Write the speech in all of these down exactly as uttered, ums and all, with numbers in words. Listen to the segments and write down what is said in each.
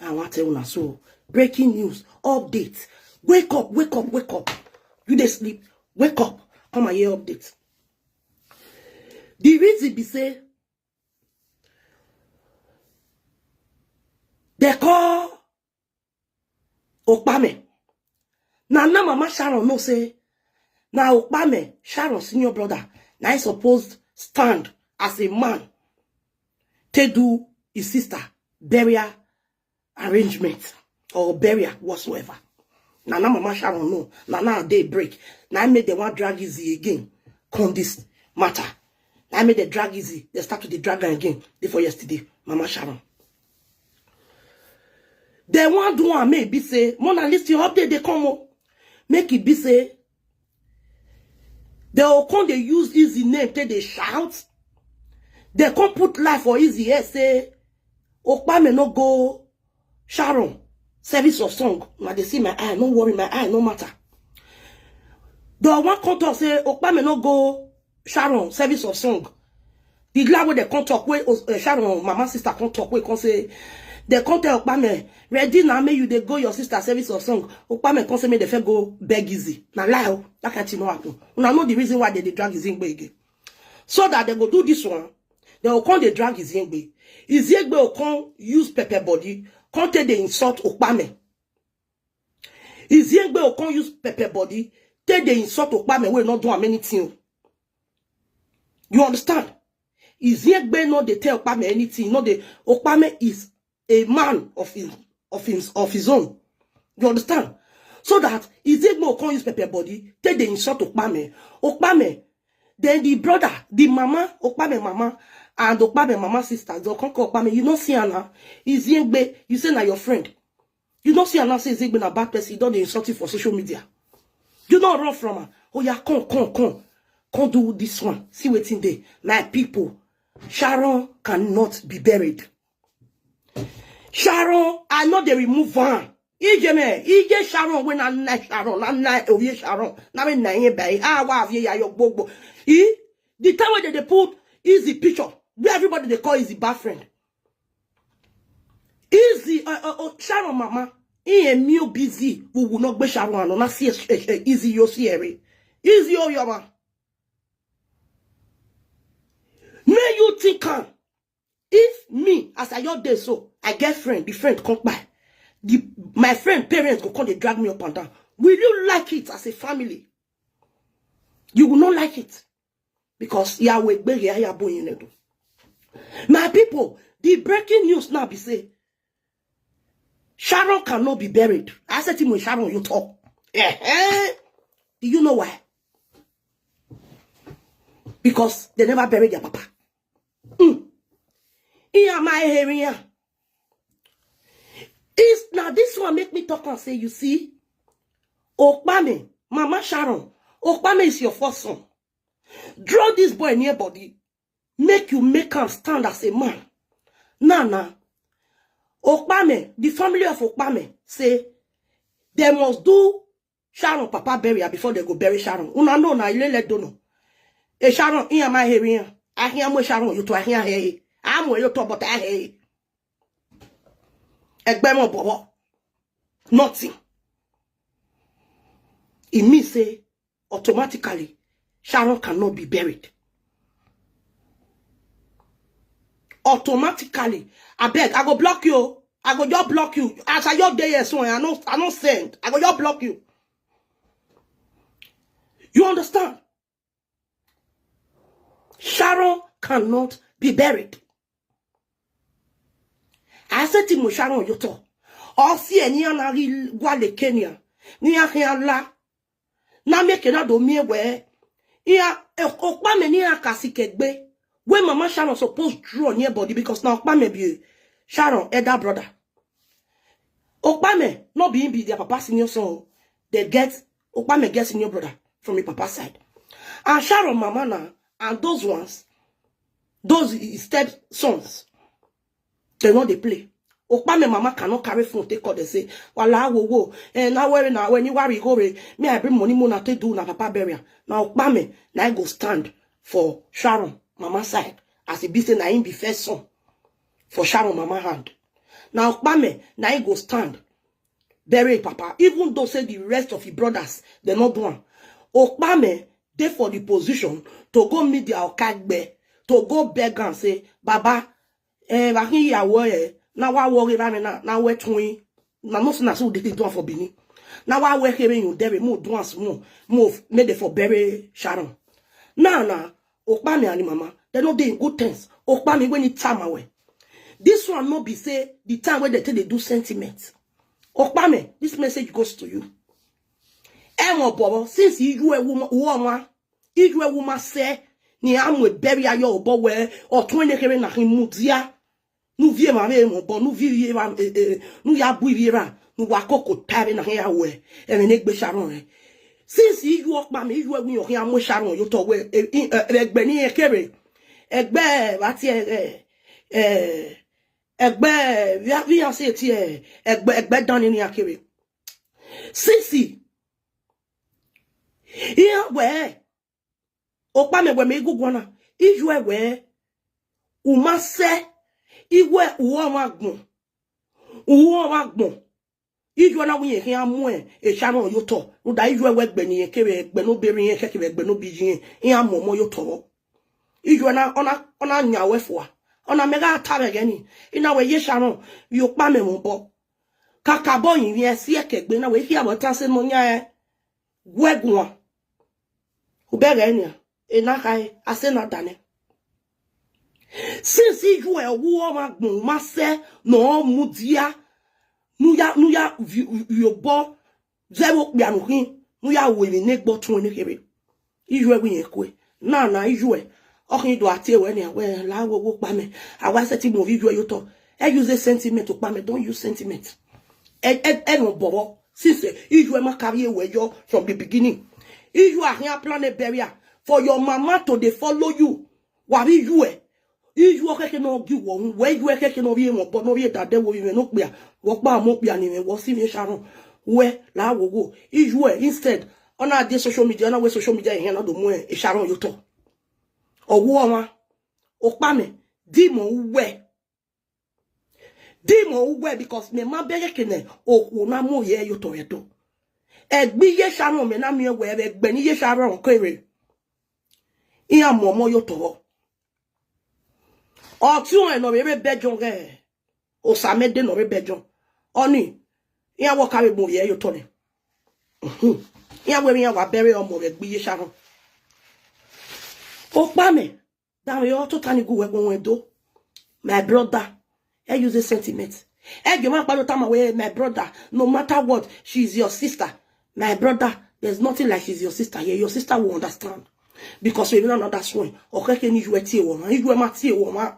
I wan tell una so. Breaking news, update. Wake up, wake up, wake up. You dey sleep, wake up. Come and hear update. The reason be say, they call Okpame. Na na Mama Sharon know say na Okpame, Sharon senior brother, na he suppose stand as a man take do his sister burial arrangement or burial whatsoever. Na na Mama Sharon know, na na day break. Na make dem wan drag Izzy again come this matter. Na make dem drag Izzy. They start to dey drag am again. Day for yesterday, Mama Sharon. Dem wan do am make e be say, Mona, listen, update dey come o. Make e be say, dem go come dey use Izzy name take dey shout. Dem come put lie for Izzy head say, Okpame no go Sharon service of song. Una dey see my eye, no worry, my eye no matter. Dem wan come talk say, Okpame no go Sharon service of song. The lie wey dem come talk, wey, uh, Sharon mama sister come talk, wey come say, dem come tell Okpame, ready now, make you dey go your sister service of song. Okpame come say make dem first go beg Izzy. Na lie o, that kind thing no happen. Una know the reason why dem dey drag Izzy Egbe again. So that dem go do this one, dem go come dey drag Izzy Egbe. Izzy Egbe go come use pepper body, come take dey insult Okpame. Izzy Egbe go come use pepper body, take dey insult Okpame wey no do am anything o. You understand? Izzy Egbe no dey tell Okpame anything, no dey. Okpame is a man of his, of his, of his own. You understand? So that Izzy Egbe go come use pepper body, take dey insult Okpame. Okpame, then the brother, the mama, Okpame mama, and Okpame mama sister, dem come call Okpame, you no see am now? Izzy Egbe, you say na your friend. You no see am now say Izzy Egbe na bad person, you don dey insult him for social media. You no run from am. Oh yeah, come, come, come. Come do this one. See wetin dey. My people, Sharon cannot be buried. Sharon, I no dey remove am. Ije me, ije Sharon wey na na Sharon, na na ovie Sharon, na me na yen bai. Ah, wa avie ya yo gbogbo. E, the time wey dem dey put Izzy picture, where everybody dey call Izzy bad friend. Izzy, uh, uh, uh, Sharon mama, iye mi o busy, we will not gbe Sharon ano, na si, eh, eh, Izzy yo si ere. Izzy o yo ma. May you think am. If me, as I your day so, I get friend, the friend come by. The, my friend parents go come dey drag me up and down. Will you like it as a family? You will not like it. Because Yahweh gbe ya ya bo yin do. My people, the breaking news now be say, Sharon cannot be buried. I said to him, Sharon, you talk. Eh, eh. Do you know why? Because they never buried their papa. Mm. Iya ma hearing ya. Is now this one make me talk and say, you see, Okpame, Mama Sharon, Okpame is your first son. Draw this boy near body. Make you make am stand as a man. Now, now, Okpame, the family of Okpame say they must do Sharon papa burial before they go bury Sharon. Una know na ilele dono. E Sharon, iyan ma heri iyan. Ahian mu Sharon yo to ahian he. A mu yo to but a he. Egbe mo bobo. Nothing. It means say automatically Sharon cannot be buried. Automatically. I beg, I go block you. I go just block you. As I your day here, so I no, I no send. I go just block you. You understand? Sharon cannot be buried. I said to Sharon, you talk. Or see any another guale Kenya. Ni a can la. Na make na do me where. Iya, Okpame ni a kasi kegbe. When Mama Sharon supposed draw near body because now Okpame be Sharon elder brother. Okpame, not being be their papa senior son. They get, Okpame get senior brother from the papa side. And Sharon mama now, and those ones, those i-, i-, step sons, they know they play. Okpame mama cannot carry phone, take call, they say, "Wala wo wo, eh, na where na where ni worry go re. Me, I bring money, mo na take do na papa burial." Now Okpame, na I go stand for Sharon mama side. As it be say, na him be first son for Sharon mama hand. Na Okpamẹ na he go stand bury papa, even though say the rest of his brothers, they no do am. Okpamẹ dey for the position to go meet their Okaigbe, to go beg am say, "Baba, eh, vbe a khin ya wẹ, eh, na wa wẹ ọghe evba mwẹ na, na wẹ tuẹn. Na no see na so they dey do am for Benin. Na wa wẹ kherhe iyun dẹrhe, mu do am small, mu f-, make dem for bury Sharon." Now na, Okpamẹ and mama, they no dey in good terms. Okpamẹ, when he tama wẹ, this one no be say the time wey they take dey do sentiment. Okpamẹ, this message goes to you. Ẹmwẹ obọ, since iyuẹ wu ọmwa, iyuẹ wu ma sẹ, ne a mu ebẹrriẹ ayọ obọ wẹ, ọtuẹn ne kherhe na khin mudia. Ne u viọ emwa vbe emwa obọ, ne u viọ ivbi evba, eh, eh, ne u ya bu ivbi evba, ne uwa koko ta vbene a khian ya wẹ ẹmwẹ ne egbe Sharon rẹ. Since iyuẹ Okpamẹ, iyuẹ wẹ iran khian mu Sharon ye otọ wẹ, eh, eh, eh, ẹgbẹ ne irẹn kere, ẹgbẹ vbe a tie, eh, eh, ẹgbẹ vbe iran, vbe iran si tie, ẹgbẹ, ẹgbẹ dan ni iran kere. Since iran wẹ, Okpamẹ wẹ mẹ i gu guan na, iyuẹ wẹ, u ma sẹ, iwẹ u ru ọmwa agbọn, u ru ọmwa agbọn, iyuẹ na wẹ irẹn khian mu Sharon ye otọ, rhunmwuda iyuẹ wẹ ẹgbẹ ne irẹn kevbe ẹgbẹ ne ọ be rre irẹn, kevbe ẹgbẹ ne ọ be iye irẹn, iran mu ọmọ ye otọ vbọ. Iyuẹ na, ọ na, ọ na yan ruẹ fua, ọ na mẹ gha ta vbe ẹghẹ nii, I na wẹ ye Sharon, vbe Okpamẹ mwẹ obọ, kakabọ yin vbe ẹsiẹkẹ egbe na wẹ, I khian vbe ọta sẹ ne ọ yan ẹn. Wẹ guan. U bẹghe nian, ena khare, a sẹ na danẹ. Since iyuẹ wu ọmwa agbọn, u ma sẹ ne ọ mudia, ne u ya, ne u ya vi-, vi obọ, zẹ vbe okpia ne u khin, ne u ya ru emwi ne egbe ọtuẹn ne kherhe. Iyuẹ wẹ irẹn kue. Na na iyuẹ, ọ khin do a tie wẹ nian, wẹ la wo wo Okpamẹ, a wa sẹtin mu ovbi iyuẹ ye otọ. Ẹ use sentiment, Okpamẹ, don't use sentiment. Ẹ, ẹ, ẹ nọ bọbọ, since, eh, iyuẹ ma ka vbe wẹ yọ from the beginning. Iyuẹ a khian plan a burial for your mama to dey follow you. Wa vbe iyuẹ, iyuẹ khẹke ne ọ gi wọ hu, wẹ iyuẹ khẹke ne ọ vbe emwa obọ, ne ọ vbe dadẹ wo vbe imẹ ne okpia, wẹ ọkpa ọmọ okpia ne imẹ, wẹ ọ si mwẹ Sharon, wẹ la wo wo, iyuẹ instead, ọ na die social media, ọ na wẹ social media ehian na do mu Sharon ye otọ. Ọ wu ọmwa, Okpamẹ, di imẹ uwẹ. Di imẹ uwẹ, because mẹ ma bẹghe ke nẹ okhuo na mu ohiẹ ye otọ vbe Ẹdo. Ẹgbẹ iye Sharon mẹ na miẹn wẹ vbe ẹgbẹ ne iye Sharon kere, iran mu ọmọ ye otọ vbọ. Ọtiọnrẹn ne ọ vbe rre Belgium ghẹ, Osamẹde ne ọ rre Belgium. Ọnii, iran wẹ ọ ka vbe mu ohiẹ ye otọ nẹ. Iran wẹ iran wa bẹrẹ ọmọ vbe ẹgbẹ iye Sharon. Okpamẹ, danmwehọ tota ni gu wẹ gbẹn wẹ do. My brother, ẹ use sentiment. Ẹ gie ọmwa kpa do tama wẹ, my brother, no matter what, she is your sister. My brother, there's nothing like she's your sister here. Your sister will understand. Because we don't understand. Ọ khẹke ne iyuẹ tie wẹ ọmwa, iyuẹ ma tie wẹ ọmwa.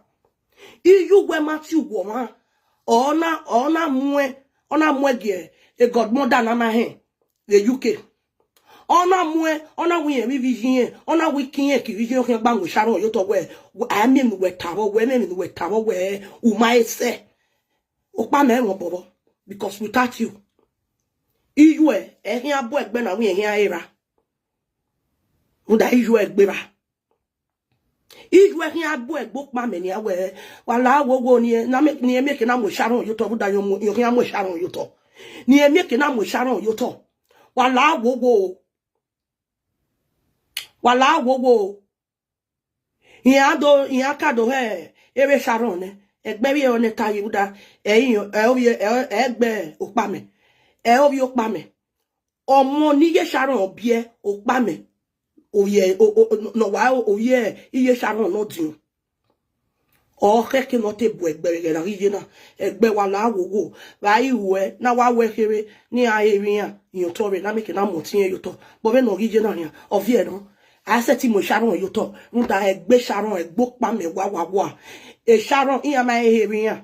Iyuẹ ma tie wẹ ọmwa. Ọ na, ọ na muẹn, ọ na muẹn gie e godmother na ma hẹn vbe U K. Ọ na muẹn, ọ na wẹ irẹn vbe ivbi iye irẹn, ọ na wẹ ikiẹn ke ivbi iye irẹn khian gba mu Sharon ye otọ wẹ, wẹ, a miẹn emwi ne uwẹ ta vbọ, wẹ miẹn emwi ne uwẹ ta vbọ wẹ, u ma he sẹ. Okpamẹ mwẹ obọ vbọ, because without you, iyuẹ, ẹ khian bu ẹgbẹ na wẹ irẹn khian re evba. Rhunmwuda iyuẹ gbe evba. Iyuẹ khian bu ẹgbẹ Okpamẹ nian wẹ, wa la wo wo ne irẹn, na mẹ, ne irẹn miẹn ke na mu Sharon ye otọ, rhunmwuda irẹn mu, irẹn khian mu Sharon ye otọ. Ne irẹn miẹn ke na mu Sharon ye otọ. Wa la wo wo. Wa la wo wo. Iran do, iran ka do hẹ, evbe Sharon nẹ. Ẹgbẹ vbe ọ nẹ ta ye rhunmwuda, ẹ i, ẹ ovbi, ẹ, ẹ gbe Okpamẹ. Ẹ ovbi Okpamẹ. Ọmọ ne iye Sharon biẹ Okpamẹ. Ovbi, o, o, o, ne ọ wa ovbi iye Sharon ne ọ diọn. Ọ khẹke ne ọ te bu ẹgbẹ vbe ẹghẹ na ghi ye na. Ẹgbẹ wa la wo wo. Vbe a i ruẹ, na wa wẹ kherhe, ne iran he vbe iran, iyan otọ rre, na miẹn ke na mu ọtiẹn ye otọ. But vbene ọ ghi ye na nian, ọ viẹ nọ. A sẹtin mu Sharon ye otọ. Rhunmwuda ẹgbẹ Sharon, ẹgbẹ Okpamẹ wa wa wa. E Sharon, iran ma he vbe iran.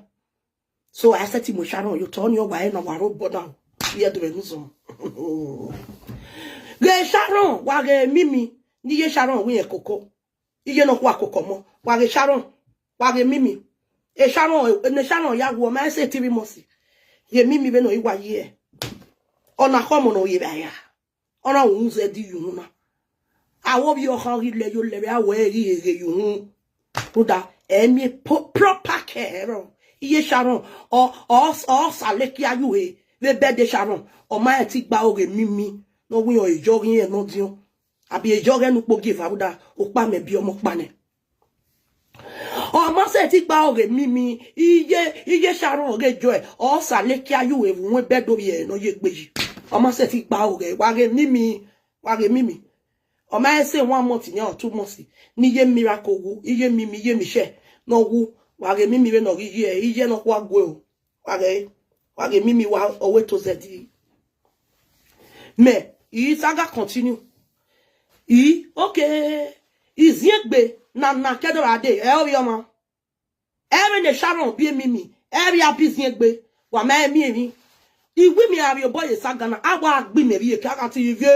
So a sẹtin mu Sharon ye otọ, ọni ọ wa re na wa rre obọ na. Vbe Ẹdo vbe Enu zọ. Ghe Sharon, wa ghe Mimi, ne iye Sharon wẹ irẹn koko. Iye ne ọ khua koko ọmọ, wa ghe Sharon, wa ghe Mimi. E Sharon, ne Sharon ya wu ọmọ, ẹ sẹ three months. Ghe Mimi vbene ọ i wa ye. Ọ na khọ ọmọ ne ọ ye vbe aya. Ọ na wu zẹ di ye uhunmwu na. Avbe ovbi ọkhan ghi lẹ yo lẹ vbe a wẹ ghi ghe ye uhunmwu. Rhunmwuda, ẹ miẹn po-, proper care ẹrọ. Iye Sharon, ọ, ọ, ọ sa leke a yu he vbe bed Sharon, ọ ma rẹn te gba oghe mimi, ne ọ wẹ ọ yọ ghi rẹn ne ọ diọn. Abi e yọ ghẹ ne ukpo gie eva rhunmwuda okpa mẹ bi ọmọ ọkpa nẹ. Ọ ma sẹtin gba oghe mimi, iye, iye Sharon ghe jọ ẹ, ọ sa leke a yu evun wẹ bed ovbi ẹre ne ọ ye egbe yi. Ọ ma sẹtin gba oghe, wa ghe mimi, wa ghe mimi. Ọ ma rẹn sẹ one month yan or two months, ne iye miracle wu, iye mimi, iye mi shẹ, ne ọ wu, wa ghe mimi vbene ọ ghi ye, iye ne ọ khua gue o. Wa ghe, wa ghe mimi wa, ọ wẹ to zẹdẹ. Mẹ, I saga continue. I, okay. Iziengbe na na kẹdọ ra de, ẹ ovbi ọmwa. Ẹmwẹ ne Sharon bi emimi, ẹmwẹ a bi ziengbe, wa ma miẹn emwi. I wi mi a rhie obọ ye saga na, a wa gbe imẹ vbe iyeke, a gha te ivie,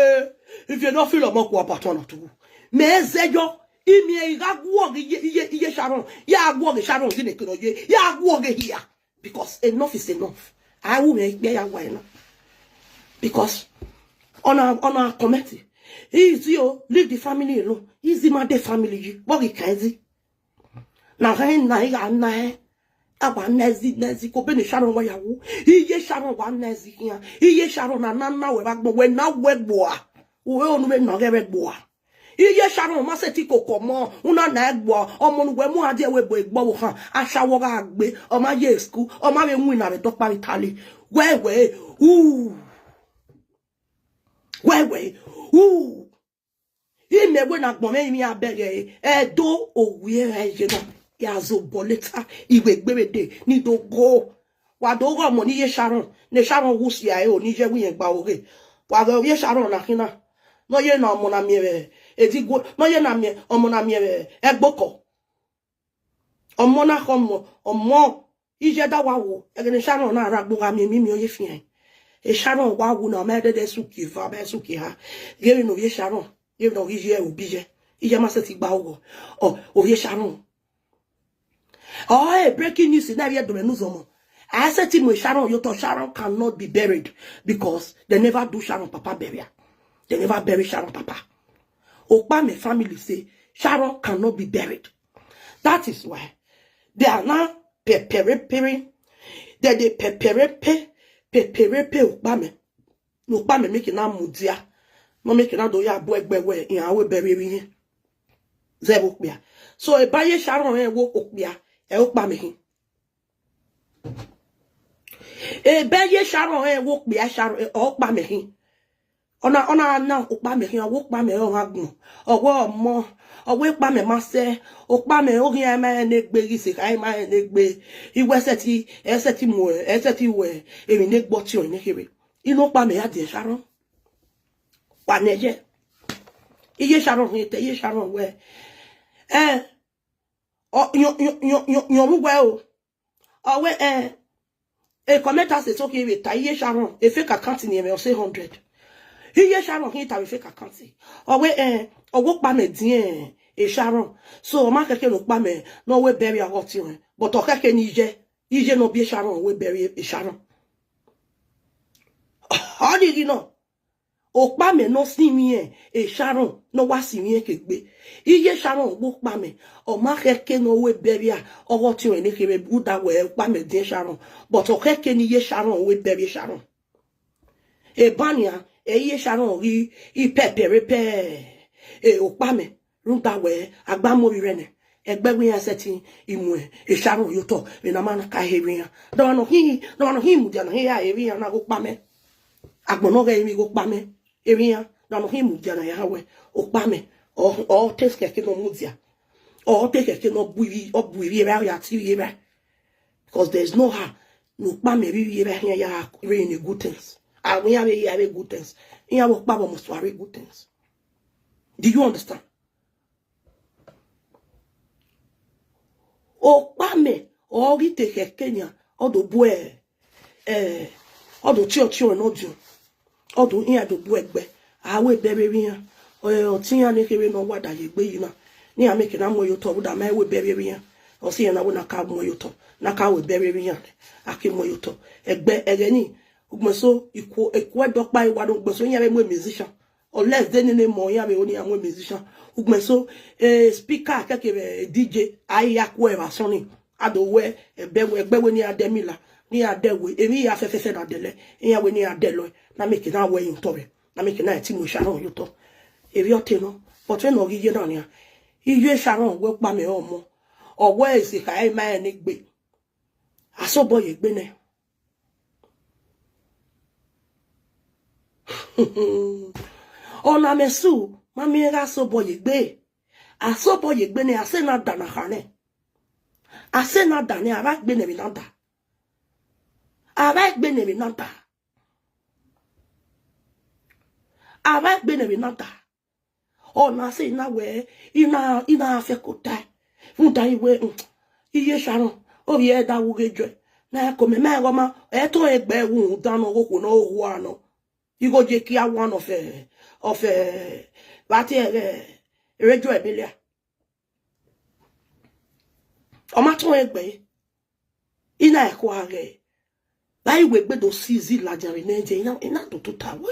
ivie ne ọ filo ọmọ kua bọtọn nọ tu. Mẹ zẹ yọ, I miẹn I gha guọghọ iye, iye, iye Sharon, ya guọghọ Sharon ghi neke nọ ye, ya guọghọ hia. Because enough is enough. A ru mwẹ ikpia ya wa na. Because ọna, ọna comment. Easy o, leave the family alone. Easy ma de family yi. Vbọ ghi kan Ezi? Na hẹn na I gha na hẹn. A wa na Ezi, na Ezi, ko be ne Sharon wa ya wu. Iye Sharon wa na Ezi khian. Iye Sharon na na na wẹ vbe agbọn, wẹ na wẹ gbua. Uwẹ onu vbe na ghẹ vbe gbua. Iye Sharon ma sẹtin koko ọmọ, u na na ẹgbua, ọmọ ne uwẹ mu a die wẹ bu egbe ọvbokhan, ashawo gha gbe, ọ ma ye school, ọ ma vbe winna vbe dọkpa vbe Italy. Wẹ wẹ, u. Wẹ wẹ, u. Imẹ wẹ ne agbọn mwẹ rinmwian bẹghe ẹre, ẹdo owiẹ ra ye na, ya zobọ leta, I wẹ egbe vbe de, ne I do go. Wa do ghe ọmọ ne iye Sharon, ne Sharon wu sia ẹre o, ne iye wẹ irẹn gba oghe. Wa ghe ovbi Sharon na khin na, ne ọ ye na ọmọ na miẹn vbe Edigbo, ne ọ ye na miẹn ọmọ na miẹn vbe ẹgbokọ. Ọmọ na khọ ọmọ, ọmọ iye da wa wo, ẹghẹ ne Sharon na rre agbọn gha miẹn emimi ọ ye fian. E Sharon wa wu na, ọ ma dẹdẹ suki eva, ọ ma suki eha. Ghe vbene ovbi Sharon, ghe vbene ọ ghi ye ẹre obi ye. Iye ma sẹtin gba oghọ. Ọ, ovbi Sharon. Ọ, e breaking news na vbe do mwẹ ne uzọmọ. I said to Sharon, you thought Sharon cannot be buried because they never do Sharon papa burial. They never bury Sharon papa. Okpame family say Sharon cannot be buried. That is why they are now preparing, they dey prepare, prepare Okpame. Ne Okpame make na mudia. No make na do ya bu egbe wẹ iran wẹ bury vbe iran. Zẹ vbe okpia. So eba ye Sharon rẹn wo okpia, ẹ Okpame khin. Eba ye Sharon rẹn wo okpia, Sharon, ẹ Okpame khin. Ọna, ọna na Okpame khin, ọ wẹ Okpame ọmwa agbọn. Ọ wẹ ọmọ, ọ wẹ Okpame ma sẹ, Okpame oghian ma rẹn ne egbe ghi se kha ma rẹn ne egbe. I wẹ sẹtin, ẹ sẹtin mu, ẹ sẹtin wẹ emwi ne egbe ọtiọnrẹn ne kherhe. Inu Okpame ya die Sharon. Wa nẹ ye. Iye Sharon hin te iye Sharon wẹ. Eh, ọ, yọn, yọn, yọn, yọn, yọn vbe uwẹ o. Ọ wẹ, eh, e commenter sẹ so khian vbe ta iye Sharon, e fake account ni ẹmwẹ ọ sẹ hundred. Iye Sharon hin ta vbe fake account. Ọ wẹ, eh, ọ wẹ Okpame diẹn e Sharon. So, ọ ma khẹke ne Okpame, ne ọ wẹ bury ọghe ọtiọnrẹn. But ọ khẹke ne iye, iye ne ọ biẹ Sharon, ọ wẹ bury e Sharon. Ọ ni ghi nọ. Okpame ne ọ sinmwi e Sharon, ne ọ wa sinmwi ke egbe. Iye Sharon wẹ Okpame, ọ ma khẹke ne ọ wẹ bury ọghe ọtiọnrẹn ne kherhe rhunmwuda wẹ Okpame diẹn Sharon. But ọ khẹke ne iye Sharon wẹ bury Sharon. Eba nian, ẹ iye Sharon ghi i prepare, e Okpame, rhunmwuda wẹ a gba mu ovbi rẹ nẹ. Egbe wẹ iran sẹtin i mu e Sharon ye otọ, vbene a ma na ka he vbe iran. Dọmwa ne ọ khin, dọmwa ne ọ khin mudia na hin ya he vbe iran na ghe Okpame. Agbọn ne ọ ghẹ emwi ghe Okpame, emwi iran, dọmwa ne ọ khin mudia na ya ha wẹ Okpame, ọ, ọ te khẹke ne ọ mudia. Ọ te khẹke ne ọ bu ivbi, ọ bu ivbi evba, ọ ya tie ivbi evba. Because there is no how ne Okpame vbe ivbi evba khian ya rere ne good things. Avbe iran vbe ya vbe good things. Iran vbe ọkpa vbe must vbe good things. Do you understand? Okpame, ọ ghi te khẹke nian, ọ do bu ẹ, eh, ọ do tie ọtiọnrẹn ne ọ diọn, ọ do iran do bu ẹgbẹ, a wẹ bẹrẹ vbe iran, eh, ọtiọnrẹn ne kherhe ne ọ wa da ye egbe yi na, ne iran make na mu ẹre ye otọ, rhunmwuda ma wẹ bẹrẹ vbe iran, ọ si iran na wẹ na ka mu ẹre ye otọ, na ka wẹ bẹrẹ vbe iran, a ke mu ẹre ye otọ, ẹgbẹ ẹghẹ ni, ugbẹn so, ikhuo, ikhuo ẹdọkpa i wa do, ugbẹn so iran vbe mu musician. Unless de nene mọ iran vbe ho ne iran mu musician. Ugbẹn so, eh, speaker kẹkẹ vbe D J, a i ya ku ẹre vbe asọn ni. a do wẹ ẹgbẹ wẹ, ẹgbẹ wẹ ne iran dẹ Mila, ne iran dẹ wẹ, emwi hia fẹfẹfẹ na dẹlẹ, iran wẹ ne iran dẹlẹ, na make na wẹ ye otọ vbe, na make na ti mu Sharon ye otọ. Evbi ọtẹn nọ, but vbene ọ ghi ye na nian, iye Sharon wẹ Okpamẹ ọmọ, ọ wẹ ese kha ima rẹn ne egbe, a sobọ ye egbe nẹ. Ọna mẹ su, ma miẹn gha sobọ ye egbe. A sobọ ye egbe nẹ, a sẹ na da na kha nẹ. A sẹ na da nẹ, a vba egbe nẹ vbe na da. A vba egbe nẹ vbe na da. A vba egbe nẹ vbe na da. Ọna sẹ na wẹ, I na, I na fẹ ko tae. Rhunmwuda iwẹ, mm, iye Sharon, ovbi ẹre da wu ghe jọe. Na ko mẹ, mẹ ghe ọma, ẹ to egbe wu dan ne okhuo ne ọ hua nọ. Igho je kia one of, eh, of, eh, vbe a tie ẹghẹ, Radio Emilia. Ọ ma tọn egbe, I na ẹkhua ghẹ. Ba I wẹ egbe do si izi ladian vbe nẹ, I na, I na do tota. Vbọ,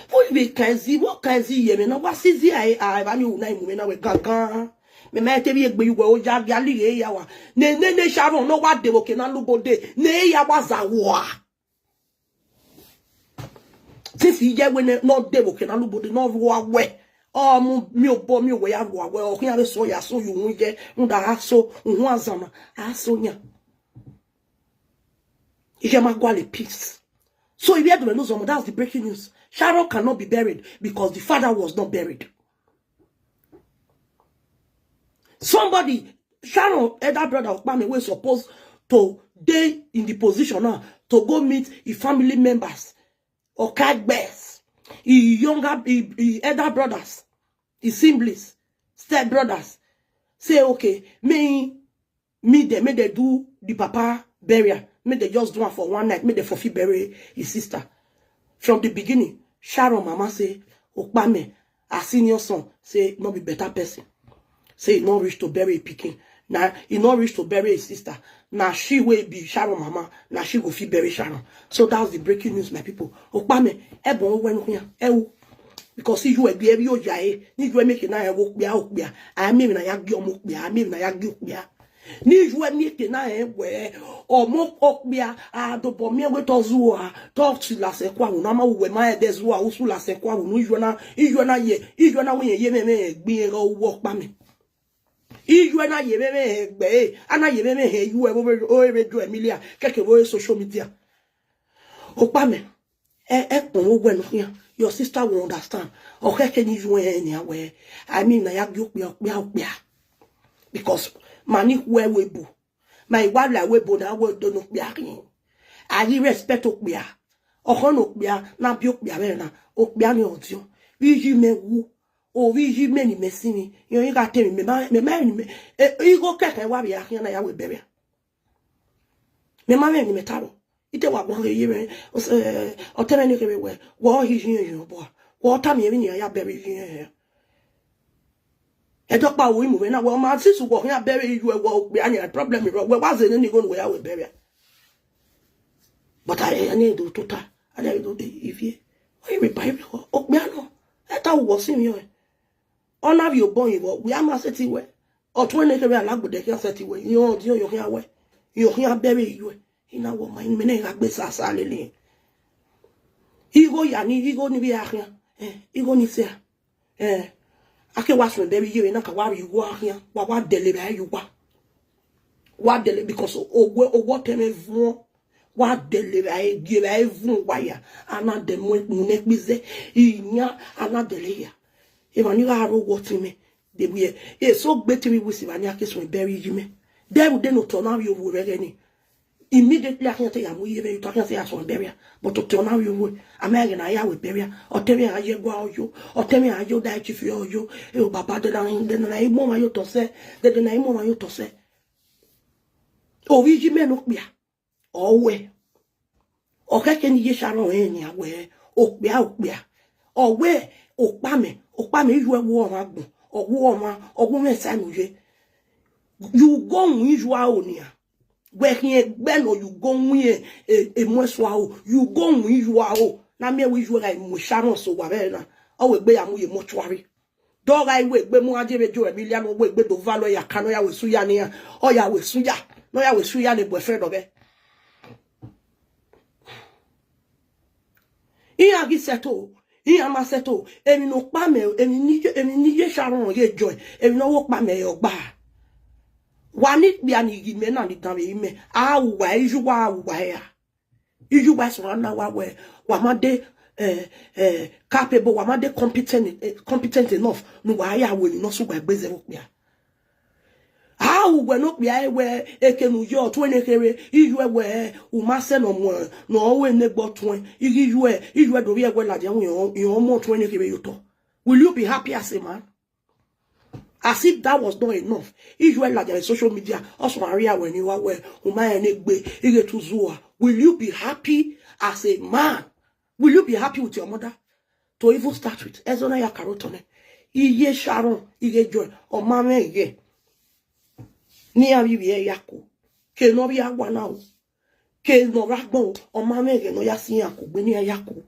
vbọ vbe ka izi, vbọ ka izi ye mwẹ na, wa si izi a, a, evba ni u na mu mwẹ na wẹ gangan. Mẹ ma te vbe egbe ye uwẹ, oya gia lighe ya wa. Ne, ne, ne Sharon ne ọ wa de vbe oke na lubode, ne ya wa za wa. Since iye wẹ ne, ne ọ de vbe oke na lubode, ne ọ rhua wẹ. Ọ mu miẹn obọ, miẹn owẹ ya rhua wẹ, ọ khian vbe sọ ya so ye uhunmwu iye, rhunmwuda a so, uhunmwu azan na, a so yan. Iye ma gualọ peace. So if you don't know, that's the breaking news. Sharon cannot be buried because the father was not buried. Somebody, Sharon elder brother Okpamẹ, wey suppose to dey in the position now to go meet his family members, Okagbes, his younger, his, his elder brothers, his siblings, step brothers. Say, okay, me, me dem, make dem do the papa burial. Make dem just do am for one night. Make dem for fit bury his sister. From the beginning, Sharon mama say, Okpamẹ, her senior son, say no be better person. Say he no reach to bury his pikin. Na he no reach to bury his sister. Na she wey be Sharon mama, na she go fit bury Sharon. So that's the breaking news, my people. Okpamẹ, ẹbọ wẹ ne u khian, ẹ u. Because iye wẹ gbe ẹvbi oya ẹre, ne iye wẹ make na ya wẹ okpia, okpia. A miẹn emwi ne a ya gie ọmọ okpia, a miẹn emwi ne a ya gie okpia. Ne iye wẹ miẹn ke na rẹn wẹ, ọmọ okpia, a dobọ miẹn wẹ te ọ zuọ a, te ọ su lasẹ kua vbe unu, a ma wẹ ma rẹn dẹ zuọ a, u su lasẹ kua vbe unu, iye wẹ na, iye wẹ na ye, iye wẹ na wẹ irẹn ye mwẹ, mwẹ gbe irẹn ghe uwu Okpamẹ. Iye wẹ na ye mwẹ, mwẹ gbe, a na ye mwẹ, mwẹ iye wẹ vbe ore Radio Emilia, kẹkẹ vbe ore social media. Okpamẹ, ẹ, ẹ kpọnmwẹ owẹ ne u khian, your sister will understand. Ọ khẹke ne iye wẹ rẹn nian wẹ, I mean, na ya gie okpia, okpia, okpia. Because ma ni khu ẹvbo ebo, ma i wa la ẹvbo ebo na wẹ do ne okpia khin. A ghi respect okpia. Ọkhọ ne okpia, na biẹ okpia vbe na, okpia ni ọdiọn. Vbe iye mwẹ wu, ovbi iye mwẹ ne imẹ sinmwi, irẹn gha te emwi, mẹ ma, mẹ ma rẹn ne imẹ, e, igho kẹkẹ wa vbe a khian na ya wẹ burial. Mẹ ma rẹn ne imẹ ta vbọ. I te wa guan ghe iye mwẹ, eh, ọtẹn mwẹ ne kevbe wẹ, wẹ ọ hi iye mwẹ obọ, wẹ ọ tama irẹn vbene iran ya bẹvbe iye mwẹ. Ẹdẹ ọkpa, u i mu mwẹ na, wẹ ọ ma sisi wẹ ọ khian bẹvbe iye uẹ, wẹ okpia ni problem rọ, wẹ wa zẹ nene igho ne uwẹ ya wẹ burial. But a, a ne do tota, a ne do de ivie. Ọ i re ba ivie, okpia nọ, ẹ ta wẹ ọ sinmwi ọnrẹn. Ọ na vbe obọ yin vbọ, wẹ a ma sẹtin wẹ. Ọtẹn mwẹ ne kevbe alagbo dẹ khian sẹtin wẹ, irẹn ọdiọn, irẹn ọ khian wẹ, irẹn ọ khian bẹvbe iye uẹ. I na wẹ ọ ma, mẹ ne gha gbe sasa lele. Igho ya ni, igho ni vbe a khian, eh, igho ni sẹ a. Eh, a ke wa suẹn bẹvbe iye mwẹ na, ka wa rhie igho a khian, wa wa dẹle vbe a ye uwa. Wa dẹle, because owẹ, owẹ ọtẹn mwẹ vuọn. Wa dẹle vbe a ye, gie vbe a ye vuọn uwa ya. A na dẹ mu, mu ne kpize, iyan, a na dẹle ya. Emwa ni gha rre owẹ ọtẹn mwẹ, de wẹ, eso gbe three weeks evba ni a ke suẹn bẹvbe iye mwẹ. Dẹ vbe ude ne otọ na vbe owu vbe ẹghẹ ni. Immediately a khian te ya mu iye mwẹ ye otọ, a khian te ya suẹn burial. But otọ na vbe owu, a ma ẹghẹ ne a ya wẹ burial. Ọtẹn mwẹ a ye ẹguae Ọyo, ọtẹn mwẹ a ye odaro chief Ọyo. E o baba, de na, de na i mu ọmwa ye otọ sẹ, de, de na i mu ọmwa ye otọ sẹ. Ovbi iye mwẹ ne okpia, ọ wẹ. Ọ khẹke ne iye Sharon rẹn nian wẹ, okpia, okpia. Ọ wẹ, Okpamẹ, Okpamẹ, iye uẹ wẹ ọmwa agbọn, ọ wẹ ọmwa, ọ wẹ mwẹ sa ne u ye. You go win you out nian. Wẹ khian egbe nọ, you go win e, e, e mu ẹsua o, you go win you out. Na miẹn wẹ iye uẹ gha mu Sharon sẹ owa vbe na, ọ wẹ egbe ya mu ye mortuary. Dọgha iwe egbe mu a je vbe Radio Emilia, ne ọ wẹ egbe do valọ ya kan, ọ ya wẹ esu ya nian, ọ ya wẹ esu ya. Ne ọ ya wẹ sue ya ne boyfriend ọghẹ. Iran ghi settle, iran ma settle, emwi ne okpa mẹ, emwi ne iye, emwi ne iye Sharon ye joy, emwi ne ọ wẹ okpa mẹ ọgba. Wa ni kpia ni ghi mẹ na ni danmwehọ mẹ, a ru uwa, iye uwa a ru uwa ra. Iye uwa sẹ ọna na wa wẹ, wa ma de, eh, eh, capable, wa ma de competent, eh, competent enough ne uwa ya ru emwi ne ọ sẹ uwa egbe zẹ vbe okpia. A ru uwẹ ne okpia ẹre wẹ eke ne u ye ọtuẹn ne kherhe, iye uẹ wẹ u ma sẹ ne ọ mu, ne ọ ru enegbe ọtuẹn, iye uẹ, iye uẹ do rhie ẹwẹ ladian wẹ irẹn ọmọ ọtuẹn ne kherhe ye otọ. Will you be happy as a man? As if that was not enough. Iye uẹ ladian vbe social media, ọ sẹ ọna rhie ẹwẹ ne uwa wẹ u ma rẹn enegbe, ighẹ te u zua. Will you be happy as a man? Will you be happy with your mother? To even start with, ẹzọ na ya karo tọn nẹ. Iye Sharon, iye joy, ọ ma mwẹ ẹghẹ ne iran vbe ivbi ẹre ya ku. Ke ne ọ vbe a wa na o. Ke ne ọ gha gbọn o, ọ ma mwẹ ẹghẹ ne ọ ya si iran ku, gbe ne iran ya ku.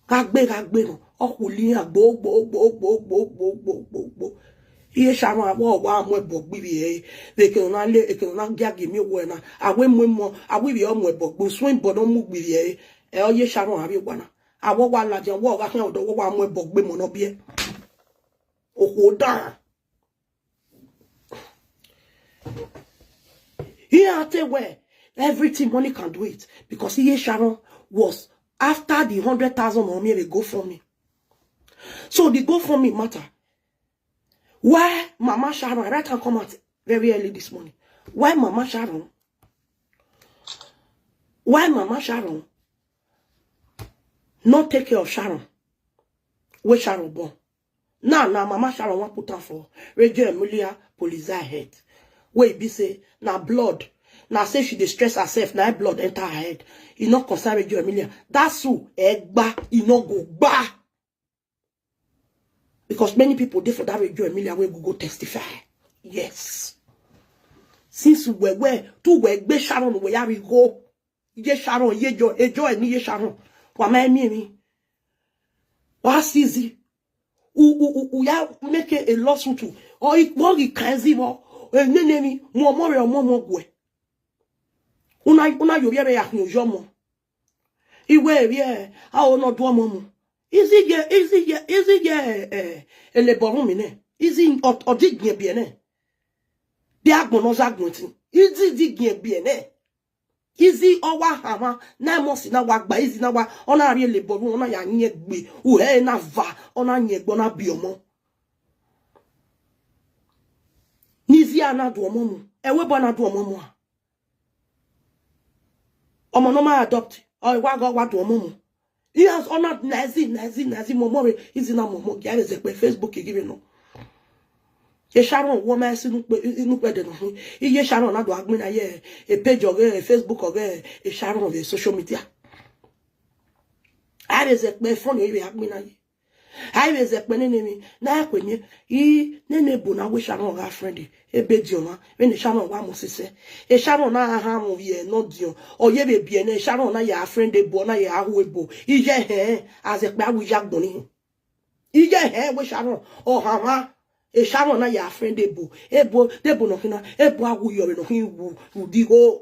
Gha gbe, gha gbe nọ, ọ khu li iran gbo, gbo, gbo, gbo, gbo, gbo, gbo, gbo, gbo. Iye Sharon, a wẹ ọ wa mu ẹbọ gbe ivbi ẹre. Vbe eke ne ọ na le, eke ne ọ na giagie miẹn owẹ na, a wẹ mu emọ, a wẹ ivbi ẹre ọ mu ẹbọ gbe, usun ẹbọ ne ọ mu gbe ivbi ẹre. Ẹ, ọ ye Sharon a vbe wa na. A wẹ ọ wa ladian, wẹ ọ gha khian ọdọ, wẹ ọ wa mu ẹbọ gbe emọ ne ọ biẹ. Okhuo dan. Iran te wẹ, everything money can do it because iye Sharon was after the hundred thousand ọ miẹn vbe GoFundMe. So the GoFundMe matter. Why Mama Sharon, I write am come out very early this morning. Why Mama Sharon? Why Mama Sharon not take care of Sharon? Where Sharon born? Now, now Mama Sharon wan put am for Radio Emilia police head. Wey e be say na blood. Na say she dey stress herself, na blood enter her head. E no concern Radio Emilia. That's who egba, e no go gba. Because many people dey for that Radio Emilia wey go go testify. Yes. Since we were, to we gbe Sharon we ya righo. Iye Sharon, iye joy, e joy ni iye Sharon. Wa ma miẹn emwi. Wa si zi. U, u, u, u ya make a lawsuit. Ọ i, vbọ ghi kan zi vbọ. Enene emwi, mu ọmọ rẹ ọmọ ọmọ guẹ. Una, una yo vbiẹ vbe ya khian oyi ọmọ. Iwe vbiẹ, a o nọ du ọmọ mu. Izi ye, izi ye, izi ye, eh, elebọ rhunmwuda nẹ. Izi ọ, ọ di gbiẹn biẹ nẹ. Bi agbọn ne ọ za gbọn ẹtin. Izi di gbiẹn biẹ nẹ. Izi ọ wa hanmwa, na must na wa gba, izi na wa, ọ na rhie elebọ ru, ọ na ya yin egbe, uhẹ na va, ọ na yin egbe, ọ na biẹ ọmọ. Ne izi a na du ọmọ mu, ẹvbo ebo a na du ọmọ mu a. Ọmọ ne ọ ma adopt, ọ wa gha wa du ọmọ mu. Iran ọ na na izi, na izi, na izi, mu ọmọ rre, izi na mu ọmọ, gia vbe zẹ kpẹ Facebook ghi vbe nọ. E Sharon wọ ma si inu ukpe, inu ukpẹdẹ nọ hin. Iye Sharon na do a gbinna ye e page ọghe, e Facebook ọghe, e Sharon vbe social media. A vbe zẹ kpẹ phone vbe a gbinna ye. A vbe zẹ kpẹ nene emwi, na khue miẹn, i nene ebo na wẹ Sharon gha friend, ebe diọn mwa, vbene Sharon wa mu sisẹ. E Sharon na hanmwẹ ovbi ẹre ne ọ diọn, ọ ye vbe biẹ nẹ, Sharon na ya friend ebo, ọ na ya hu ebo. Iye hẹn, a zẹ kpẹ a wẹ iye agbọn ni hin. Iye hẹn wẹ Sharon, ọ hanmwa, e Sharon na ya friend ebo, ebo, de ebo nọ khin na, ebo a wu yọ vbe nọ khin wu, ru digho.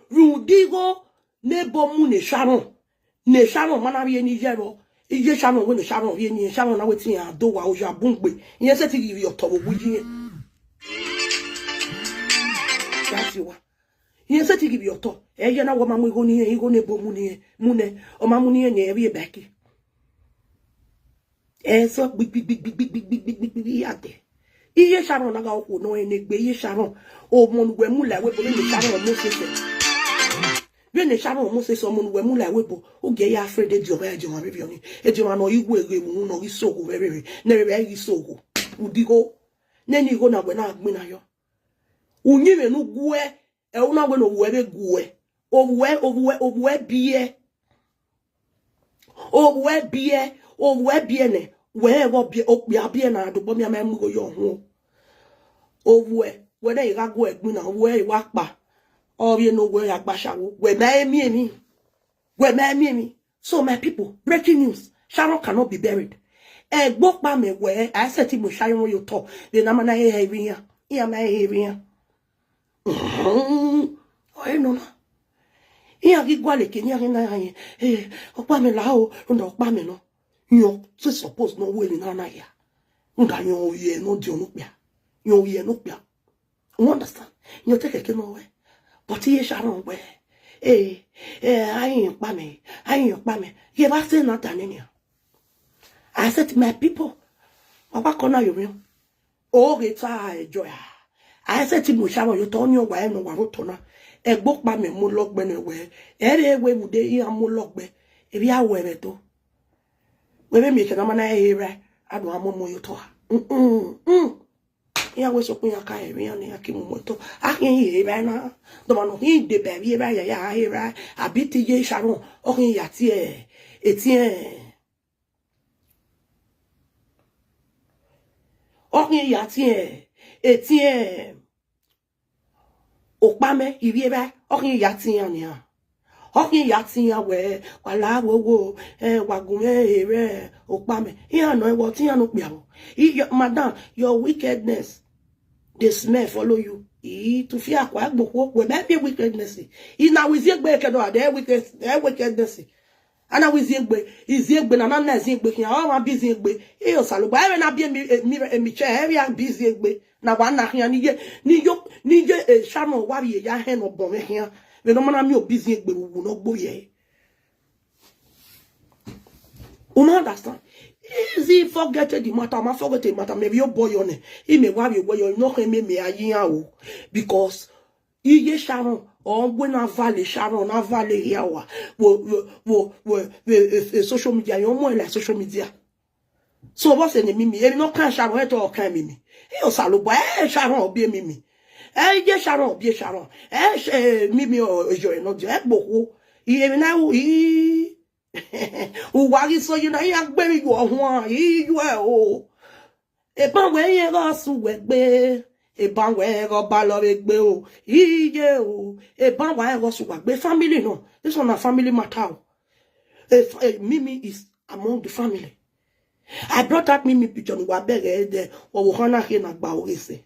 Ru digho, ne ebo mu ne Sharon. Ne Sharon ma na rhie ni ye vbọ. Iye Sharon wẹ ne Sharon rhie ni, Sharon na wẹ te iran do wa oya bun gbe. Iran sẹtin ghi vbe otọ vbe owu iye. That's why. Iran sẹtin ghi vbe otọ. Ẹ ye na wẹ ọ ma mu igho ni, igho ne ebo mu ni, mu nẹ. Ọ ma mu ni ne ẹ vbe baki. Ẹsọ gbigbigbigbigbigbigbigbi ya dẹ. Iye Sharon na gha okhuo nọ ẹn egbe iye Sharon. Ọmọ ne uwẹ mu la ẹvbo ebo, vbene Sharon mu sese. Vbene Sharon mu sese, ọmọ ne uwẹ mu la ẹvbo ebo. U gie ya friend ediọmwa, ediọmwa vbe viọ ni. Ediọmwa nọ i wẹ ghe wu nọ ghi sogho vbe vbe. Ne vbe ghi sogho. Udigho. Nene igho na wẹ na gbinna yọ. Uyinmwẹ ne u guẹ, ẹ u na wẹ ne ovbuẹ vbe guẹ. Ovbuẹ, ovbuẹ, ovbuẹ biẹ. Ovbuẹ biẹ, ovbuẹ biẹ nẹ, wẹ rẹn vbe okpia biẹ na dobọ miẹn ma mu igho yọ huọn. Ovbuẹ, wẹ ne I gha gu ẹgbin na, ovbuẹ I wa kpa. Ọ vbe ne ovbuẹ ya gba ashawo, wẹ ma miẹn emwi. Wẹ ma miẹn emwi. So my people, breaking news, Sharon cannot be buried. Ẹgbokpa mẹ wẹ, a sẹtin mu Sharon ye otọ, vbe ne a ma na he evbian, iran ma he evbian. Ọre nọ na. Iran ghi gualọ eke ne iran ghi na rẹn, eh, ọkpa mẹ la o, rhunmwuda ọkpa mẹ nọ. Iran te suppose ne ọ ru emwi na na hia. Rhunmwuda iran ọ ye ne ọ diọn ne okpia. Iran ọ ye ne okpia. You understand? Iran te kẹkẹ ne ọ wẹ. But iye Sharon wẹ, eh, eh, a rinmwian ọkpa mẹ, a rinmwian ọkpa mẹ. Ye vbe a sẹ na danẹ nian. I said, my people, wa wa kọ na ye orhiọn. Oghe ta ẹjọ a. A i sẹtin mu Sharon ye otọ, ọni ọ wa rẹn ne ọ wa rre otọ na. Ẹgbokpa mẹ mu lọgbẹ nẹ wẹ, ẹ i re wẹ vbude iran mu lọgbẹ, evbi a wẹ vbe do. Wẹ vbe miẹn ekhẹ ne a ma na he rae, a do gha mu ọmọ ye otọ a. Mm, mm, mm. Iran wẹ sokpan iran ka he emwi iran ne iran ke mu ọmọ otọ. A khian he rae na. Dọmwa ne ọ khin deba emwi rae ya ya he rae, abi te iye Sharon, ọ khin ya tie, etiẹn. Ọ khin ya tiẹn, etiẹn ọkpa mẹ, ivbi evba, ọ khin ya tiẹn nian. Ọ khin ya tiẹn wẹ, wa la wo wo, eh, wa gu mwẹ he rre ọkpa mẹ. Iran nọ ẹvbo, te iran ne okpia vbo. Iyo, madam, your wickedness dey smell follow you. I tufia kua gbe okhuo, wẹ mẹ miẹn wickedness. I na wẹ iziegbe kẹdọ, a de wicked, eh, wickedness. A na wẹ iziegbe, iziegbe na, na na iziegbe khian, ọ mwa bi iziegbe. Iyo Osanobua, ẹmwẹ na bi emi, emi, emi chẹ, ẹ vbe a bi iziegbe. Na wa na khian ni ye, ni yo, ni ye, eh, Sharon wa vbe ya hẹn ne ọ bọ mwẹ khian. Vbene ọ ma na miẹn obi iziegbe vbe uwu ne ọ gbe ye. Unu understand? Easy, forget the matter, ma forget the matter, mẹ vbe obọ yọ nẹ, imẹ wa vbe wẹ yọ, nọ khẹ mẹ, mẹ a yi iran o. Because iye Sharon, ọ wẹ na vale Sharon, na vale hia wa. Wo, wo, wo, wo, eh, eh, eh, social media, your more like social media. So what's the name Mimi? Emi no kan Sharon, e to kan Mimi. E Osanobua, eh, Sharon obi Mimi. Eh, iye Sharon obi Sharon. Eh, sh-, eh, Mimi o, eh, yo, eh, no, eh, gboho. I, emi na u, i. Uwa ghi so you na, i agbe mi yo huan, i yo e o. Eban wẹ irẹn ghe ọse uwẹ gbe, eban wẹ irẹn ghe ọba lọ vbe gbe o, iye o, eban wa irẹn ghe ọse uwa gbe, family nọ, this one na family matter o. Eh, f-, eh, Mimi is among the family. I brought out Mimi picture ne uwa bẹghe ẹdẹ, ọvbokhan na khe na gba oghe sẹ.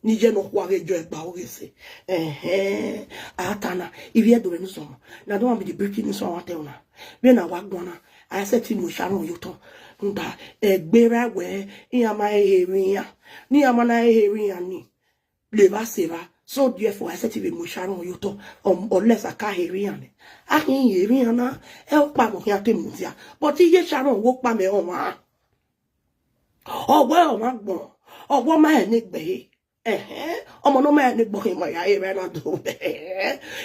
Ne iye ne ọ khua ghe jọ ẹgba oghe sẹ. Ẹhẹn, a ta na, ivbi Ẹdo vbe ne usọmọ. Na do wan be the breaking news wa tẹ una. Vbene a wa guan na, a i sẹtin mu Sharon ye otọ. Rhunmwuda, egbe ra wẹ, iran ma he vbe iran. Ne iran ma na he vbe iran ni, levba sẹ evba. So therefore, a i sẹtin vbe mu Sharon ye otọ. Um, unless a ka he vbe iran nẹ. A khin he vbe iran na, ẹ ọkpa mẹ ọ khian te mudia. But iye Sharon wẹ ọkpa mẹ ọmwa. Ọ wẹ ọmwa gbọn. Ọ wẹ ọ ma rẹn ne egbe he. Ẹhẹn, ọmọ ne ọ ma rẹn ne egbe ọ khin ma ya he vbe na do.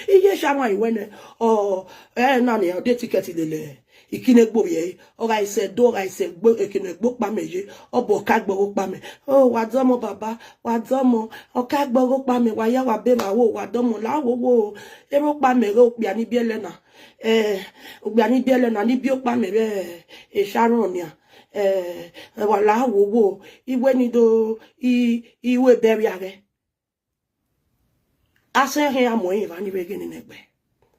Iye Sharon wẹ nẹ, ọ, ẹ na ni, ọ de ticket lele. Ikinnegbe ovbi ẹre, ọ gha sẹ do, ọ gha sẹ gbe, Ikinnegbe ọkpa mẹ ye, ọ bu ọka gbe ọghe ọkpa mẹ. O, wa dọmọ baba, wa dọmọ, ọka gbe ọghe ọkpa mẹ, wa ya wa be ma wo, wa dọmọ, la wo wo, erha ọkpa mẹ ghe okpia ni biẹlẹ na. Eh, okpia ni biẹlẹ na, ni biẹ ọkpa mẹ vbe, eh, Sharon nian. Eh, wa la wo wo, iwẹ ni do, i, iwẹ bẹrriaghẹ. A sẹ ẹre a mu ẹre evba ni vbe ghe nene ẹgbẹ.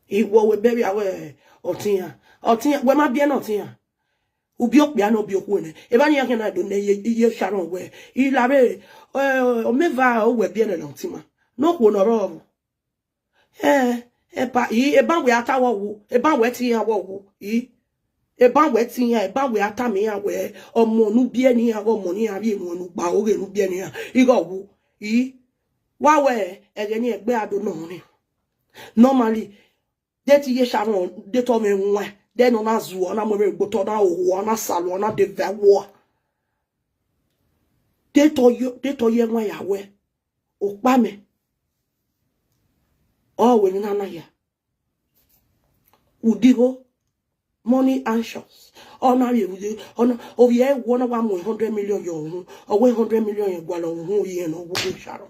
Iwọ wẹ bẹrriaghẹ ọtian. Ọtian, wẹ ma biẹ ne ọtian. U biẹ okpia ne ọ biẹ okhuo nẹ. Evba ni iran khian na do nẹ iye, iye Sharon wẹ, I la vbe, eh, ọ mẹ eva, ọ wẹ biẹ nẹ ne ọtian ma. Ne okhuo ne ọ rrọọ vbo. Eh, epa, i, eban wẹ a ta wọ wu, eban wẹ te iran wọ wu, i. Eban wẹ te iran, eban wẹ a tama iran wẹ, ọmọ ne u biẹ ne iran, ọmọ ne iran vbe emu ne u gba oghe ne u biẹ ne iran, ighẹ ọ wu, i. Wa wẹ, ẹghẹ ni ẹgbẹ a do nọ ọnrẹn. Normally, de te iye Sharon, de te ọ mwẹ wan, de ne ọ na zuọ, ọ na mu ẹmwẹ gbe otọ, ọ na hoho, ọ na salu, ọ na de vẹ wọ. De te ọ ye, de te ọ ye wan ya wẹ, ọkpa mẹ. Ọ wẹ ne na na ya. Udigho, money anxious. Ọ na vbe vbe, ọ na, ovbi ẹre wẹ ọ na wa mu hundred million ye uhunmwu, ọ wẹ hundred million ye gualọ uhunmwu ye ne ọ wu Sharon.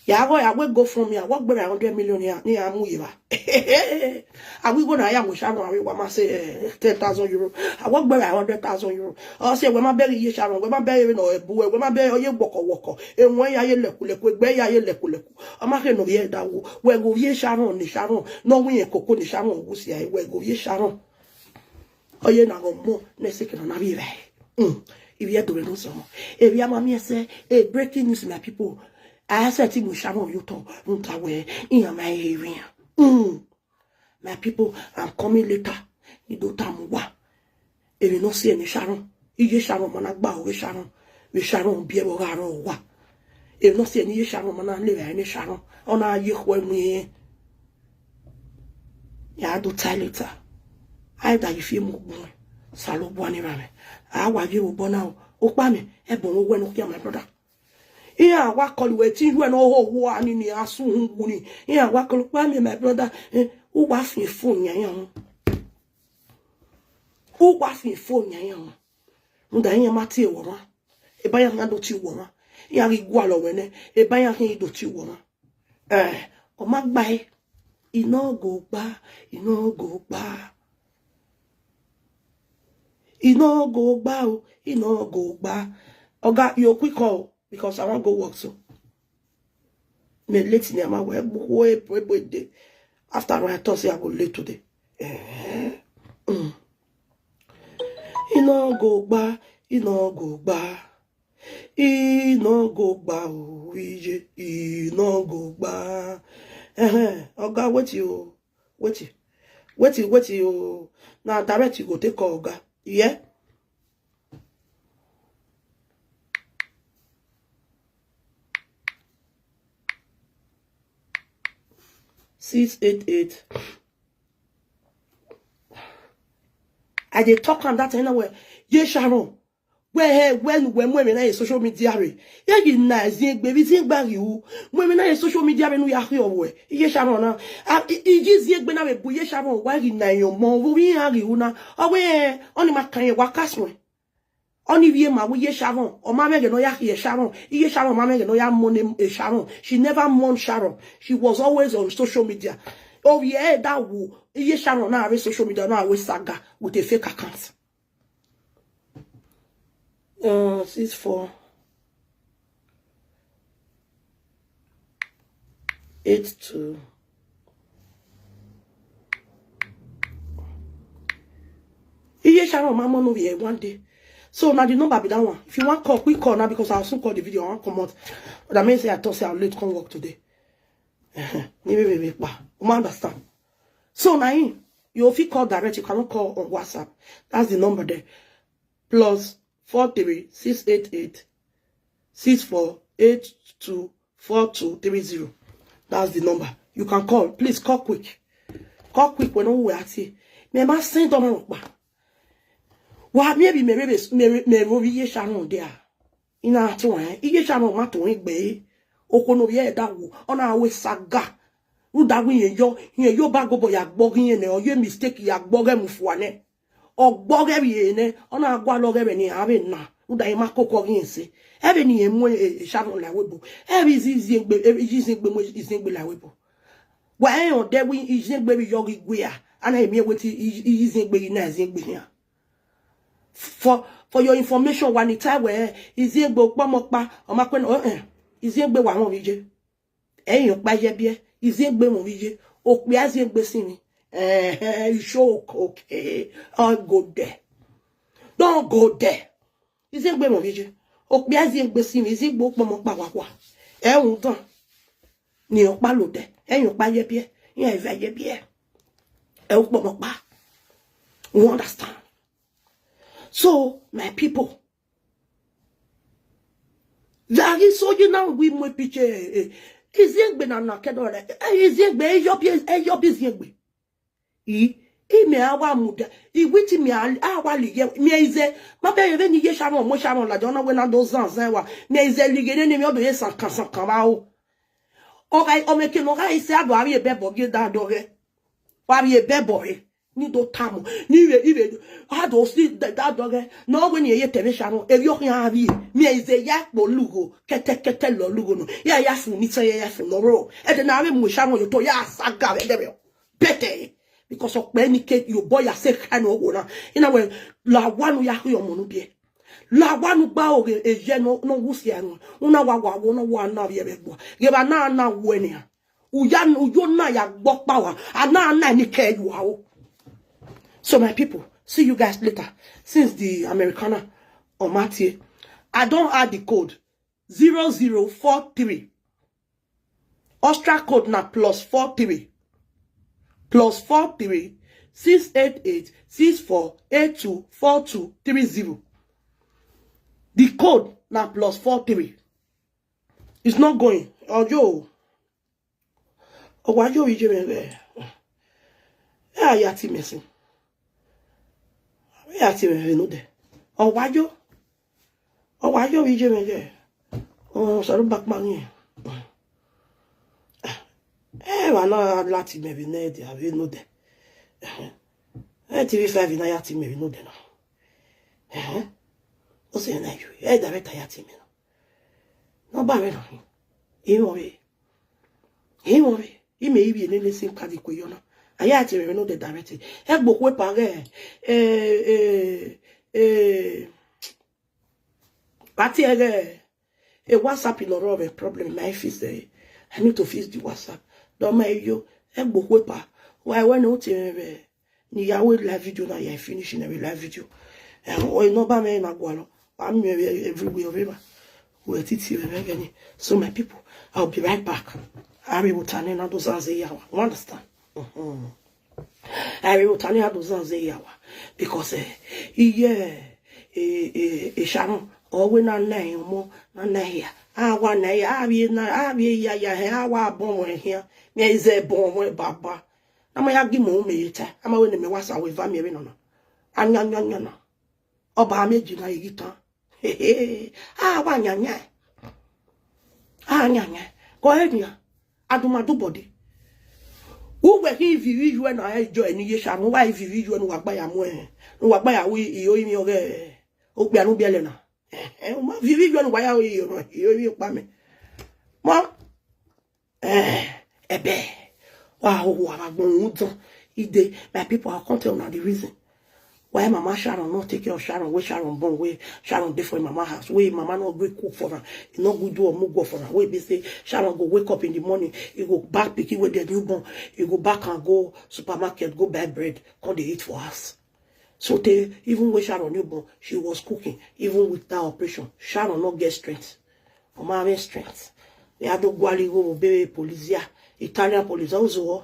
Ya gho, ya wẹ GoFundMe, a wẹ gbe hundred million ya, ne iran mu ye evba. A wẹ igho na ya mu Sharon, a wẹ wa ma sẹ, eh, ten thousand euro. A wẹ gbe hundred thousand euro. Ọ sẹ wẹ ma bẹghe iye Sharon, wẹ ma bẹghe vbene ọ bu, wẹ ma bẹghe ọ ye wọkọ wọkọ. Ewẹn ya ye lẹkulẹku, egbe ya ye lẹkulẹku. Ọ ma khe ne ovbi ẹre da wu. Wẹ ghe ovbi Sharon ne Sharon, ne ọ wu irẹn koko ne Sharon wu sia, wẹ ghe ovbi Sharon. Ọ ye na ghe ọmọ ne ẹsẹ kẹ na na vbe evba. Mm. Ivbi Ẹdo vbe ne usọmọ. Evbi a ma miẹn sẹ, eh, breaking news, my people. A sẹtin mu Sharon ye otọ rhunmwuda wẹẹ iran ma he vbe iran. Hmm. My people, I'm coming later. I do tama uwa. Emwi ne ọ si ẹre ne Sharon, iye Sharon ma na gba aro vbe Sharon, vbe Sharon biẹ vbe ọ gha rrọọ owa. Emwi ne ọ si ẹre ne iye Sharon ma na le evbare ne Sharon, ọ na ye ekhọe mu irẹn. Ya do tae later. A i da ye fi emu gbuẹn. Osanobua ne erha mwẹ. A wa ye vbe obọ na o. Okpa mwẹ, ẹbọ mwẹ owẹ ne u khian, my brother. Iran wa call wẹ te iruẹ ne ọ ho owa ni, ni a su uhunmwu ni. Iran wa call, okpa mwẹ, my brother. Eh, u wa fian fo yan iran wọn. U wa fian fo yan iran wọn. Rhunmwuda iran ma tie wẹ ọmwa. Eba iran khian do tie wẹ ọmwa. Iran ghi gualọ wẹ nẹ, eba iran khian do tie wẹ ọmwa. Eh, ọ ma gba ẹre. I nọ go gba, I nọ go gba. I nọ go gba o, I nọ go gba. Oga, you quick call, because I wan go work so. Me late ni ama we, we, we, we dey. After all, I thought say I go late today. Eh, mm. I nọ go gba, I nọ go gba. I nọ go gba o, iye, I nọ go gba. Eh, oga, wait you, wait you, wait you, wait you. Na direct you go take call, oga. Yeah? Six eight eight. I dey talk am that time na wẹ, iye Sharon, wẹ hẹ, wẹ ne uwẹ mu emwi na ye social media rre. Ye ghi na Iziengbe, vbe Iziengbe a ghi ru? Mu emwi na ye social media rre ne u ya khiọ vbe iye Sharon na. A, i, i, iye Iziengbe na vbe bu iye Sharon, wa ghi na iran ọmọ, vbe iran ghi ru na. Ọ wẹ, ọni ma kan iran, wa ka suẹn. Ọni vbe ma wẹ iye Sharon, ọ ma mwẹ ẹghẹ ne ọ ya khiẹ Sharon. Iye Sharon ma mwẹ ẹghẹ ne ọ ya mu ne, eh, Sharon. She never mourn Sharon. She was always on social media. Ovbi ẹre da wu, iye Sharon na vbe social media na wẹ saga with a fake account. Uh, six four eight two. Iye Sharon ma mourn ovbi ẹre one day. So now the number be that one. If you want call, quick call now, because I'll soon call the video. I want come out. But that means say I thought say I'll late come work today. Ni vbe vbe pa. You understand? So now him, you fit call direct. You cannot call on WhatsApp. That's the number there. Plus four three six eight eight six four eight two four two three zero. That's the number. You can call. Please call quick. Call quick when we are here. Me ma send on pa. Wa mi ebi me rebe, me, me ro iye Sharon dia. I na to ẹ, iye Sharon ma to egbe. Okhuo ne ovbi ẹre da wu, ọ na wẹ saga. Rhunmwuda wẹ irẹn yọ, irẹn yọ ba gobọ ya gbọghe irẹn nẹ, ọ ye mistake ya gbọghe mu fua nẹ. Ọ gbọghe vbe irẹn nẹ, ọ na gualọ ghe vbe ne iran vbe na, rhunmwuda irẹn ma koko ọghe irẹn sẹ. Ẹvbo ne irẹn mu, e, e, Sharon la ẹvbo ebo. Ẹvbo izi, Iziengbe, ẹvbo iye Iziengbe mu Iziengbe la ẹvbo ebo. Wa rẹn rẹn odẹ wẹ Iziengbe vbe yọ ghi gue a, a na miẹn wẹ te i, i, Iziengbe ghi na Iziengbe khian. For, for your information, wa ni tae wẹ, Iziengbe okpọmọ ọkpa, ọ ma kue nọ, eh, eh, Iziengbe wa mwẹ ovbi iye. Ẹi yan ọkpa ye biẹ, Iziengbe mwẹ ovbi iye, okpia Iziengbe sinmwi. Eh, eh, you show, okay, don't go there. Don't go there. Iziengbe mwẹ ovbi iye, okpia Iziengbe sinmwi, Iziengbe okpọmọ ọkpa wa kua. Ẹ rhunmwuda ne ọkpa lodẹ, ẹi yan ọkpa ye biẹ, iran eva ye biẹ. Ẹ ukpọmọ ọkpa. You understand? So, my people, vbe a ghi so ye na, we mu picture, eh, eh, Iziengbe na na kẹdọ rẹ, eh, Iziengbe, eyọ bi, eyọ bi Iziengbe. I, imẹ a wa mudia, iwiti mẹ a, a wa lighe, mẹ ize, ma bẹghe vbene iye Sharon, mu Sharon ladian, ọ na wẹ na do zan zan wa, mẹ ize lighe nene mẹ, ọ do ye sankan sankan vbe aro. Ọ gha, ọ mẹ ke ne ọ gha sẹ, a do a vbiẹ bẹbọ gie da dọghẹ. Wa vbiẹ bẹbọ re. Ni do tama, ni vbe, ivbe, a do si da, da dọghẹ. Ne ọ wẹ ne irẹn ye tẹmwẹ Sharon, evbi ọ khian vbiẹ. Mẹ ize ya kpo lugho, kẹtẹkẹtẹ lọ lugho nọ. Ya ya fun ni sẹ, ya ya fun nọ rọ. Ẹdẹ na vbe mu Sharon ye otọ, ya saga vbe ẹdẹ vbe. Bẹtẹ. Because ọkpẹ ni ke ye obọ ya sẹ kha ne ọ wo na. I na wẹ, la wa ne u ya khian ọmọ ne u biẹ. La wa ne u gba oghe eye ne ọ, ne ọ wu si ẹre. U na wa wa wo, ne ọ wa na vbiẹ vbe ẹgbua. Ghẹ vba na na wẹ nian. U ya, u yo na ya gbe ọkpa wa, a na na ni kẹ you are. So my people, see you guys later. Since the Americana on my tie, I don add the code zero zero four three Austria code na plus four three. Plus four three six eight eight six four eight two four two three zero. The code na plus four three. It's not going. Oyo. Ọ wa yo vbe iye mwẹ vbe. E a ya tie mẹ sin. E a ya tie mwẹ vbe nodẹ. Ọ wa yo. Ọ wa yo vbe iye mwẹ vbe. Ọ, Osanobua kpa ngiẹn. Emwa na la tie mẹ vbe nẹ dia vbe nodẹ. Ẹ TV five na ya tie mẹ vbe nodẹ na. Ẹhẹn. Ọ sẹ na yo. Ẹ director ya tie mẹ na. Nọmba mwẹ na hin. Emọ vbe. Emọ vbe. Imẹ ivbi nene sin ka di kue yọ na. A ya tie mwẹ vbe nodẹ director. Ẹ gbe okhuo epa ghẹ. Eh, eh, eh. Vbe a tie ẹghẹ, eh, WhatsApp nọ rrọọ mwẹ problem, ma i fix ẹre. I need to fix the WhatsApp. Dọ ma yo, ẹ gbe okhuo epa. Wa wẹ ne u tie mwẹ vbe, ne I ya ru live video na, ya finish ne vbe live video. Eh, o, nọmba mwẹ na gualọ. Wa miẹn vbe everywhere vbe evba. Wẹ titi vbe ẹghẹ ni. So my people, I'll be right back. A rhie vbe ota ne na do zanzan eyawa. You understand? Mhm. A rhie vbe ota ne na do zanzan eyawa. Because, eh, iye, eh, eh, eh, Sharon, ọ wẹ na na ẹre ọmọ, na na ẹre hia. A wa na ẹre, a vbe na, a vbe ya ya hẹ, a wa bọ ọmọ ẹre khian. Mẹ i zẹ bọ ọmọ ẹre baba. Na ma ya gi mẹ ru mẹ ye ta. A ma wẹ ne mẹ wa sa wẹ eva miẹn vbe nọ na. A yan yan yan na. Ọba meji na i ghi tan. A wa yan yan. A yan yan. Ko ẹre nian. Adumadu body. Uwẹ khin vivi yuẹ na, ẹ jọ eni ye Sharon, wa i vivi yuẹ ne uwa gba ya mu ẹre, ne uwa gba ya ru iro ivbi ọghẹ okpia ne u biẹlẹ na. Eh, eh, u ma vivi yuẹ ne uwa ya ru iro, iro ivbi ọkpa mẹ. Ma, eh, ẹbẹ. Wa ho, wa gha gbọn rhunmwuda. Ide, my people, I can't tell una the reason. Why mama Sharon not take care of Sharon? Where Sharon born, where Sharon dey for him mama house, where him mama not go cook for her, he not go do a mugo for her. Where be say Sharon go wake up in the morning, he go back pikin with the newborn, he go back and go supermarket, go buy bread, come dey eat for house. So tey, even when Sharon newborn, she was cooking. Even with that operation, Sharon not get strength. Ọ ma mwẹ strength. Vbe a do gualọ igho vbe obọ police ya, Italian police, ọ zọ.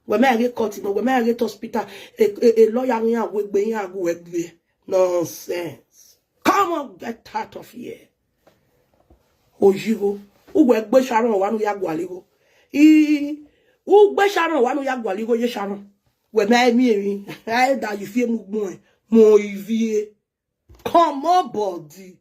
Wẹ ma ghe court nọ, wẹ ma ghe to hospital, e, e, e lawyer iran wegbe iran gu wẹ gbe. Nonsense. Come on, get out of here. Oyigho, uwẹ gbe Sharon wa ne u ya gualọ igho. I, u gbe Sharon wa ne u ya gualọ igho ye Sharon. Wẹ ma miẹn emwi, a da yi fiemu gbọn, mu ivie. Come on, body.